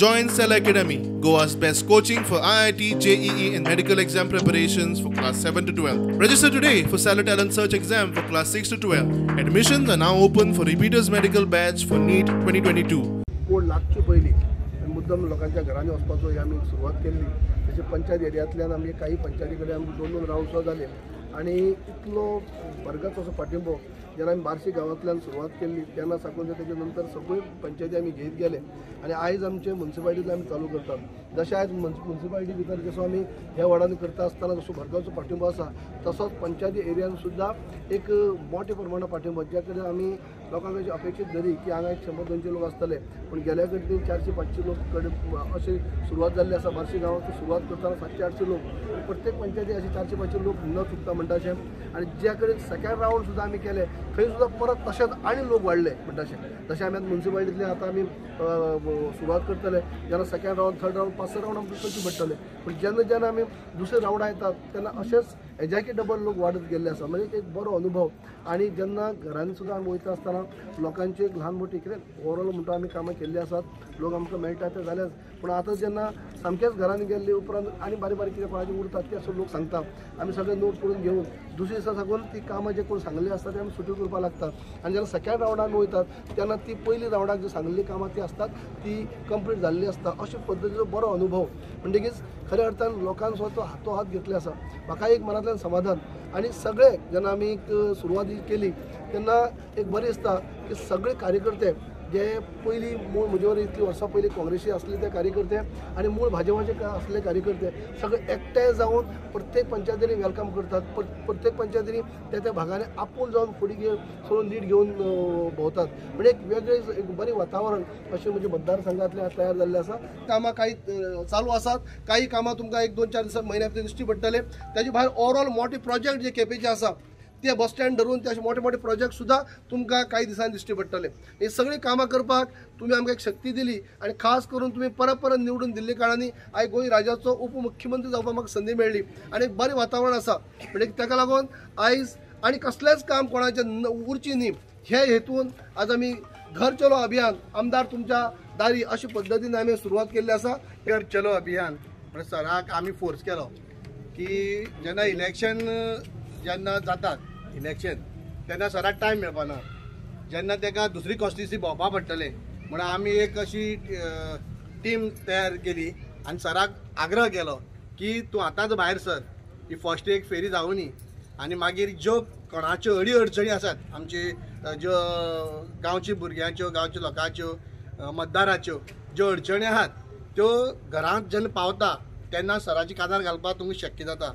Join Cell Academy, Goa's best coaching for IIT, JEE and medical exam preparations for class 7 to 12. Register today for Cellar Talent Search exam for class 6 to 12. Admissions are now open for repeaters medical batch for NEET 2022. कोण लागचे पयलीं मुद्दम लोकांच्या घरांनी वचपाचो ही आमी सुरवात केल्ली. तशें पंचायत एरियांतल्यान आमी काही पंचायती कडेन आमकां दोन दोन रावंड सुद्दां जाले आनी इतलो वर्गाचो असो पाठिंबो जेन्ना आमी बार्शी गांवांतल्यान सुरवात केल्ली तेन्ना साकून तेच्या नंतर सगळ्यो पंचायती आमी घेत गेले आनी आयज आमचे मुन्सिपालिटींतल्यान आमी चालू करतात. जशें आयज मुन्सिपालिटी भितर जसो आमी ह्या वॉर्डांनी करता आसतना जसो भरगांवचो पाठिंबो आसा तसोच पंचायती एरियान सुद्दां एक मोठ्या प्रमाणात पाठिंबो ज्या कडेन आमी लोकांक अशी अपेक्षीत धरी की हांगा एक 100-200 लोक आसतले, पूण गेल्या कडेन ती 400-500 लोक कडेन अशी सुरवात जाल्ली आसा. बार्शी गांवांत सुरवात करतना 700-800 लोक, प्रत्येक पंचायती अशे 400-500 लोक न चुकता म्हणटा अशें. आनी ज्या कडेन सेकंड रावंड सुद्दां आमी केले थंय सुद्दां परत तशेंच आनी लोक वाडले म्हणटा अशें. तशें आमी आतां मुन्सिपालिटींतल्यान आतां आमी सुरवात करतले जेन्ना second round, third round, 5-6 round आमकां करचे पडटले. पूण जेन्ना जेन्ना आमी दुसरे रावंडा येतात तेन्ना अशेंच हेज्याकी डबल लोक वाडत गेल्ले आसा. म्हणजे एक बरो अनुभव. आनी जेन्ना घरांनी सुद्दां आमी वयता आसतना लोकांची एक ल्हान मोठी कितें ओवरऑल म्हणटा आमी कामां केल्लीं आसात, लोक आमकां मेळटा ते जाल्याच. पूण आतां जेन्ना सामकेंच घरांनी गेल्ले उपरांत आनी बारीक बारीक कितें कोणाचें उरतात तें असो लोक सांगता, आमी सगळें नोट करून घेवन दुसरे दिसा साकून ती कामां जे कोण सांगल्लीं आसता ते आमी सुटी करपाक लागतात. आनी जेन्ना सेकंड रावंडाक आमी वयतात तेन्ना ती पयली रावंडाक जी सांगल्ली कामां ती आसतात ती कंप्लीट जाल्ली आसता. अशे पद्दतीचो बरो अनुभव म्हणटकीच खऱ्या अर्थान लोकांक सुद्दां तो हातो हात घेतले आसा. म्हाका एक मनांतल्यान समाधान. आनी सगळे जेन्ना आमी एक सुरवात केली तेन्ना एक बरें दिसता की सगळे कार्यकर्ते जे पयलीं मूळ म्हजे वरी इतलीं वर्सां पयलीं काँग्रेसी आसले ते कार्यकर्ते आनी मूळ भाजपाचे आसले कार्यकर्ते सगळे एकठांय जावन प्रत्येक पंचायतींनी welcome करतात. प्रत्येक पंचायतींनी त्या त्या भागांनी आपूण जावन फुडें घेवन सगळो लीड घेवन भोंवतात. म्हणजे एक वेगळें एक बरें वातावरण अशें म्हणजे मतदारसंघांतलें तयार जाल्लें आसा. कामां काही चालू आसात, काही कामां तुमकां एक 2-4 दिसां म्हयन्या भितर दिश्टी पडटले. ताजे भायर ओवरऑल मोठे प्रोजेक्ट जे केपेंचे आसा ते बस स्टँड धरून ते अशे मोठे मोठे प्रोजेक्ट सुद्दां तुमकां कांय दिसांनी दिश्टी पडटले. हे सगळीं कामां करपाक तुमी आमकां एक शक्ती दिली आनी खास करून तुमी परत परत निवडून दिल्ले कारणांनी आयज गोंय राज्याचो उपमुख्यमंत्री जावपाक म्हाका संदी मेळ्ळी आनी एक बरें वातावरण आसा. म्हणजे ताका लागून आयज आनी कसलेंच काम कोणाचें उरचें न्ही हे हेतून आज आमी घर चलो अभियान आमदार तुमच्या दारी अशे पद्दतीन आमी सुरवात केल्ली आसा. घर चलो अभियान म्हणजे सराक आमी फोर्स केलो की जेन्ना इलेक्शन जेन्ना जातात इलेक्शन तेन्ना सराक टायम मेळपाना, जेन्ना ताका दुसरी कॉन्स्टिट्युन्सी भोंवपा पडटलें म्हणून आमी एक अशी टीम तयार केली आनी सराक आग्रह केलो की तूं आतांच भायर सर, ही फर्स्ट एक फेरी जावनी आनी मागीर ज्यो कोणाच्यो अडी अडचणी आसात आमची ज्यो गांवची भुरग्यांच्यो, गांवच्या लोकांच्यो, मतदाराच्यो ज्यो अडचणी आहात त्यो घरांत जेन्ना पावता तेन्ना सराची कानार घालपाक तुमकां शक्य जाता.